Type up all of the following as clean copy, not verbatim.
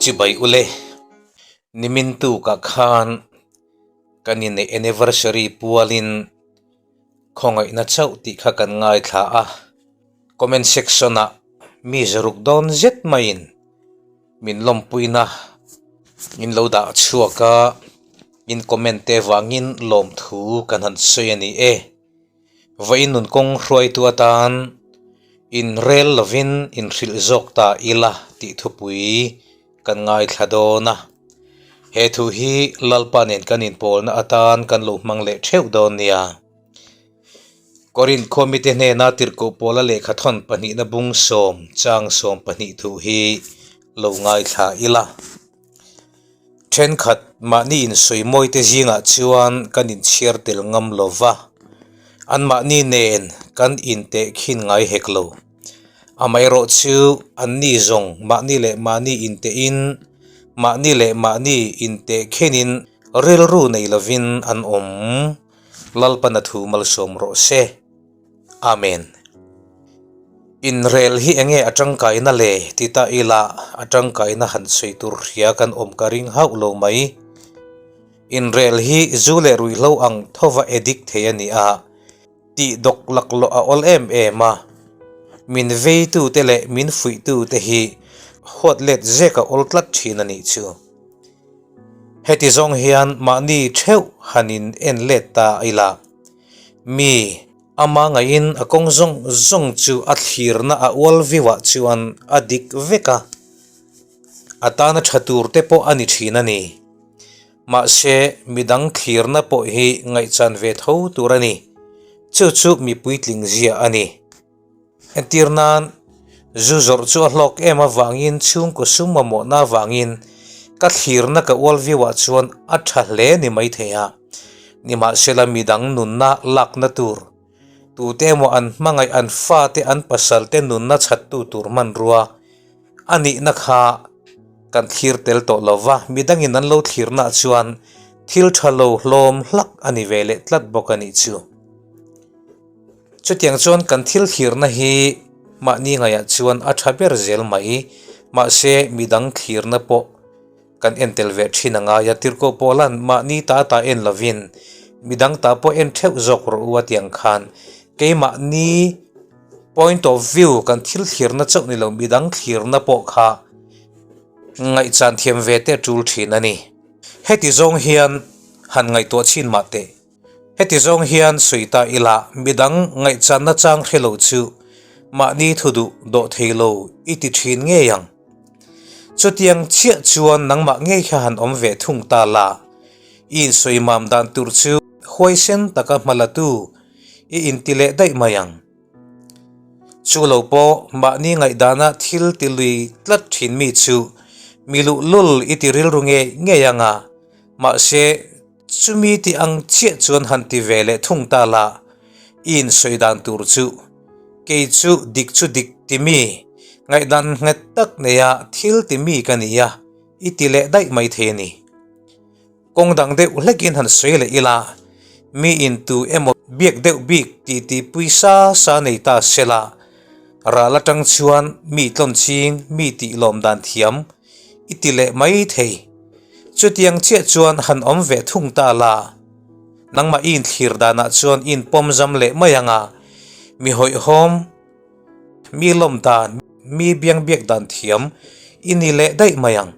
Chibai ule, nimin tukah khan kan inneih anniversary pualin khawngaihna chauh tih kha kan ngaithla a, comment section ah mi zaruk dawn zet maiin min lawmpuina min lo dah chhuak a, in comment te vangin lawmthu kan han sawi a ni e. Vawiin nun kawng hruaitu atan inrel lovin inhrilh zawk ta ila tih thupui kan ngaithla dawn a. He thu hi Lalpa nen kan inpawlna atan kan lo hmang leh theuh dawn nia. Korinth khuamite hnena tirhkoh pawla lehkhathawn pahnihna bung sawm chang 12 thu hi lo ngaithla ila. Thenkhat mahni insawimawi te zingah chuan kan inchhiar tel ngam lo va, anmahni nen kan intehkhin ngai hek lo. Amaherawh chu anni zawng mahni leh mahni intehin, mahni leh mahni intehkhinin rilru nei lovin an awm. Lalpana thu malsawm rawh se. Amen. Inrel hi enge a tangkaina le ti ta ila a tangkaina han sawi tur hria kan awm ka ring hauh lo mai. Inrel hi zu leh ruihhlo ang thova addict thei a ni a, tih dawk laklawh a awl em em a. Min veitute leh min fuihtute hi huat let zek a awl tlat thin a nih chu. Heti zawng hian mahni theuh han in en let ta ila. Mi, ama ngaihin a kawng zawng zawng chu a thlirna a ual viuah chuan a dik vek a, a tana tha tur te pawh a ni thin a ni. Mahse, midang thlirna pawh hi ngaihchan ve tho tur a ni. Chu chu mi puitling zia a ni. Entir nan, zu zawrh chu a hlawk em avangin chhungkaw sum mamawhna avangin ka thlirna ka ual viauah chuan a tha hle ni maithei a. Nimahsela midang nunna lakna tur, tute emaw an hmangaih an fate an pasalte nunna chhattu tur hmanrua a nihna kha kan thlir tel tawh lo va, midangin an lo thlirnaah chuan thil tha lo hlawm hlak a ni ve leh tlat bawk a nih chu. Chutiang chuan kan thil thlirna hi mahni ngaihah chuan a tha ber zel mai. Mahse, midang thlirna pawh kan en tel ve thin a ngai a, tirhkoh pawh lan mahni ta ta en lovin midang ta pawh en theuh zawk rawh u a tih ang khan keimahni point of view kan thil thlirna chauh ni lo midang thlirna pawh kha ngaihchan thiam ve te a tul thin a ni. Heti zawng hian han ngaihtuah chhin mah teh. Heti zawng hian sawi ta ila midang ngaihchanna chang hre lo chu mahni thu duh dawh thei lo i ti thin ngei ang. Chutiang chiah chuan nangmah ngei kha han awm ve thung ta la, i insawi mam dan tur chu huaisen taka hma la tu i inti leh daih mai ang. Chu lo pawh mahni ngaihdana thil ti lui tlat thin mi chu mi luhlul i ti rilru ngei ngei ang a, mahse, Chumi ti ang chiah chuan han ti ve leh thung ta la, i insawi dan tur chu, Kei chu dik chu dik ti mi, ngaihdan nghet tak neia thil ti mi ka ni a, i ti leh daih mai thei a ni. Kawng dang deuh hlekin han sawi leh ila, mi in tu emaw biak deuh bik ti ti pui sa sa nei ta se la, ral atang chuan mi tlawn ching mi tih lawm dan thiam i ti leh mai thei. Chutiang chiah chuan han awm ve thung ta la, nangmah i inthlir danah chuan i inpawm zam leh mai ang a, mi hawihhawm, mi lawm dan, mi biang biak dan thiam i ni leh daih mai ang.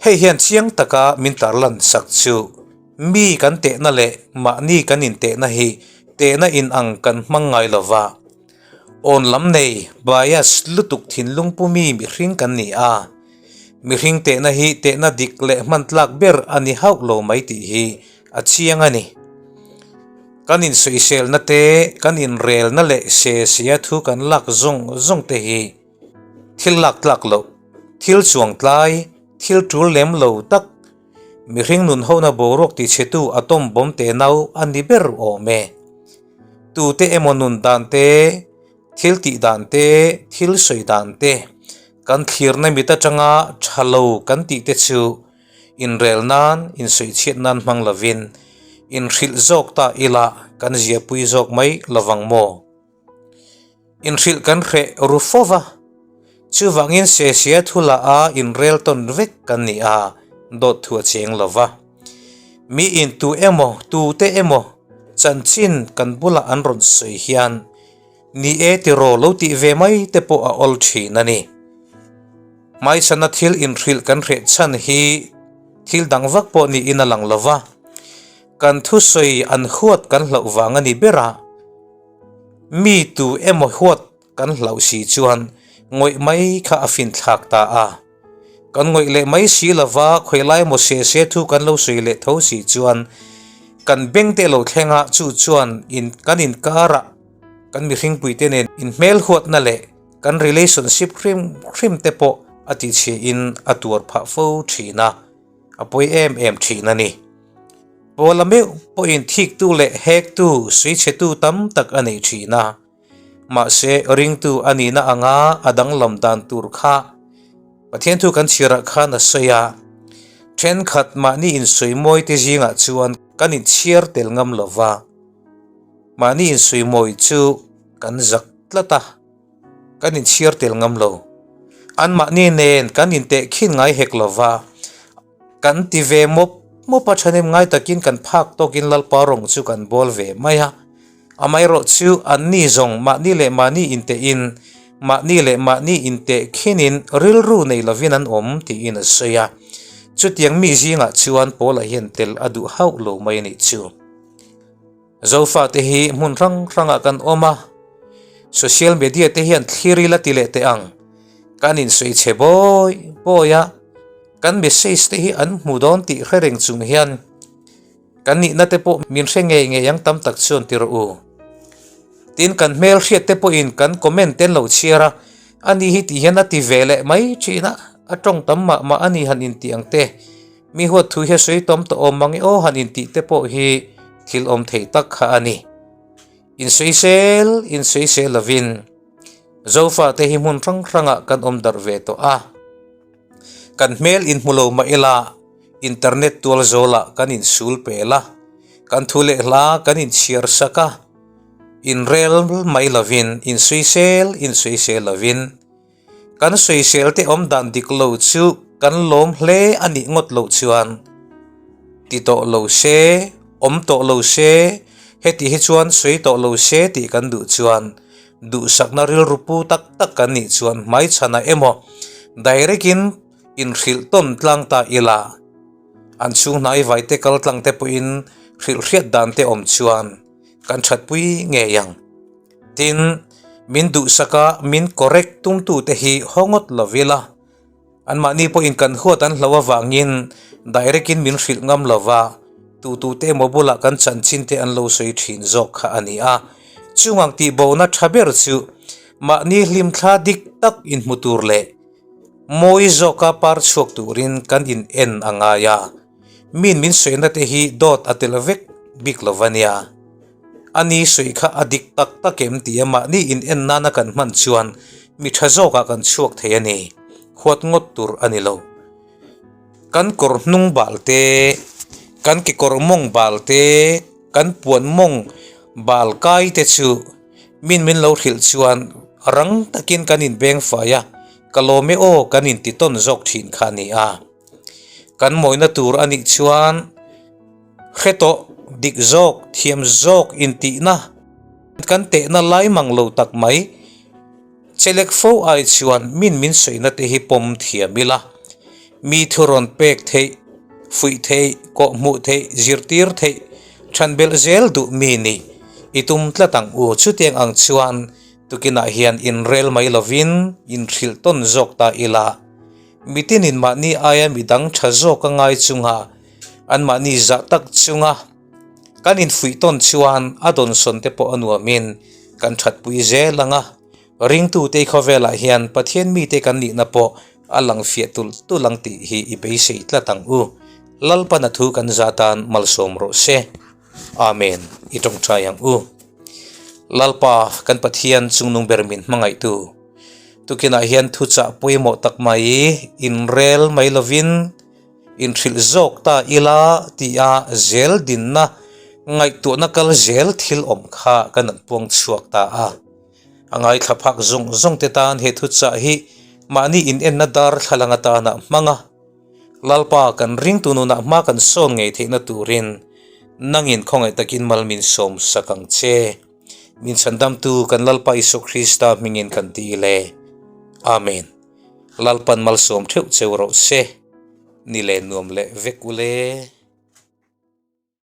Hei hian chiang taka min tarlan sak chu mi kan tehna leh mahni kan intehna hi tehna inang kan hmang ngai lo va. Awn lam nei, bias, lutuk thinlung pumi mihring kan ni a. Mihring tehna hi tehna dik leh hman tlak ber a ni hauh lo mai tih hi a chiang a ni. Kan insawiselna te, kan inrelna leh se sia thu kan lak zawng zawng te hi thil lak tlak loh, thil chuang tlai, thil tul lem lo tak, mihring nun hona boruak tichhetu atom bomb tenau a ni ber awm e. Tute emaw nun dan te, thil tih dan te, thil sawi dan te, kan thlirna mit atanga tha lo kan tih te chu inrel nan, insawichhiat nan hmang lovin inhrilh zawk ta ila kan ziahpui zawk mai lovang maw? Inhrilh kan hreh ru fo va. Chuvangin Sesia thu lah a inrel tawn vek kan ni a, dawt thu a cheng lo va. Mi in tu emaw, tute emaw chanchin kan bulah an rawn sawi hian ni e tiraw lo tih ve mai te pawh a awl thin a ni. Hmaichhana thil inhrilh kan hreh chhan hi thil dang vak pawh niin a lang lo va, kan thusawi an huat kan hlauh vang a ni ber a, mi tu emaw huat Kan hlauh si chuan ngawih mai kha a finthlak ta a. Kan ngawih leh mai si lova khawilai maw se se thu kan lo sawi leh tho si chuan kan beng te lo thleng a, chu chuan in kan inkarah kan mihringpuite nen inhmel huatna leh kan relationship hrim hrim te pawh a tichhiain a tuar phah fo thin a, a pawi em em thin a ni. Pawla meuh pawhin thiktu leh hektu, suichhetu tam tak a nei thin a. Mahse, ringtu a nihna anga a danglam dan tur kha Pathian thu kan chhiarah khan a sawi a, thenkhat mahni insawimawi te zingah chuan kan inchhiar tel ngam lo va, mahni insawimawi chu kan zak tlat a, kan inchhiar tel ngam lo. Anmahni nen kan intehkhin ngai hek lo va. Kan ti ve mawp mawp a, thahnem ngai takin kan phak tawkin Lalpa rawng chu kan bawl ve mai a. Amaherawh chu anni zawng mahni leh mahni intehin, mahni leh mahni inteh khinin rilru nei lovin an awm tiin a sawi a. Chutiang mi zingah chuan Paula hian tel a duh hauh lo mai a nih chu. Zofate hi hmun hrang hrangah kan awm a, social media te hian thlir ila ti leh teh ang. Kan insawi chhe bawi bawi a, kan message te hi an hmu dawn tih hre reng chung hian kan nihna te pawh min hre ngei ngei ang tam tak chuan ti rawh u. Tin, kan hmelhriat te pawhin kan comment te an lo chhiar a, ani hi tih hian a ti ve leh mai thin a, a tawng tam mah mah a ni han intih ang te. Mi huat thu hi a sawi tawm tawh awm mang e aw han intih te pawh hi thil awm thei tak kha a ni. Insawisel insawisel lovin Zofate hi hmun hrang hrangah kan awm darh ve tawh a. Kan hmel inhmu lo mah ila internet tual zawlah kan insul pel a, kan thu leh hla kan inchhiar sak a, inrel mai lovin insawisel insawisel lovin Kan sawisel te awm dan dik lo chu kan lawm hle a nih ngawt loh chuan ti tawh lo se, awm tawh lo se, heti hi chuan sawi tawh lo se tih kan duh chuan duhsakna rilru pu tak tak kan nih chuan hmaichhanah emaw direct in inhrilh tawn tlang ta ila an chhung hnai vaite kal tlang te pawhin hrilh hriat dan te awm chuan kan thatpui ngei ang. Tin, min duhsaka min correct tumtute hi haw ngawt lo ila, anmahni pawhin kan huat an hlo avangin direct in min hrilh ngam lo va, tutute emaw bulah kan chanchin te an lo sawi thin zawk kha a ni a. Chungang tihbohna tha ber chu mahni hlimthla dik tak inhmu tur leh mawi zawka par chhuak turin kan in en a ngai a, min min sawina te hi dawt a tel vek bik lo va nia. A ni sawi kha a dik tak tak em tia mahni in en nana kan hman chuan mi tha zawkah kan chhuak thei a ni. Huat ngawt tur a ni lo. Kan kawr hnung bal te, kan kekawr mawng bal te, kan puan mawng bal kai te chu min min lo hrilh chuan rang takin kan inbeng fai a, ka lawm e aw kan inti tawn zawk thin kha a ni a. Kan mawina tur a nih chuan hre tawh dik zawk, thiam zawk intihna kan tehna lai mang lo tak mai. Chelek fo ai chuan min min sawina te hi pawm thiam ila, mi thu rawn pek theih, fuih theih, kawh hmuh theih, zirtir theih, than belh zel duh mi nih i tum tlat ang u. Chutiang ang chuan tukinah hian inrel mai lovin inhrilh tawn zawk ta ila. Mitinin mahni aia midang tha zawk a ngai chunga anmahni zah tak chunga kan infuih tawn chuan a dawnsawn te pawh a nuamin kan thatpui zel ang a, ringtute khawvelah hian Pathian mite kan nihna pawh a lang fiah tulh tulh ang tih hi i beisei tlat ang u. Lalpana thu kan za tan malsawm rawh se. Amen. I tawngtai ang u. Lalpa kan Pathian chungnung ber min hmangaihtu. Tukinah hian thuchah pawimawh tak mai inrel mai lovin inhrilh zawk ta ila tia zel dinna ngaihtuahna kal zel thil awm kha kan han puang chhuak ta a. A ngaithla phak zawng zawng te tan he thuchah hi. Mahni inenna darthlalang atana hmang a, Lalpa kan ringtu nunah hma kan sawn ngei theihna turin nangin khawngaih takin mal min sawm sak ang che. Min chhandamtu kan Lalpa Isua Krista hmingin kan ti le. Amen. Lalpan malsawm theuh cheu rawh se. Ni leh nuam leh vek ule.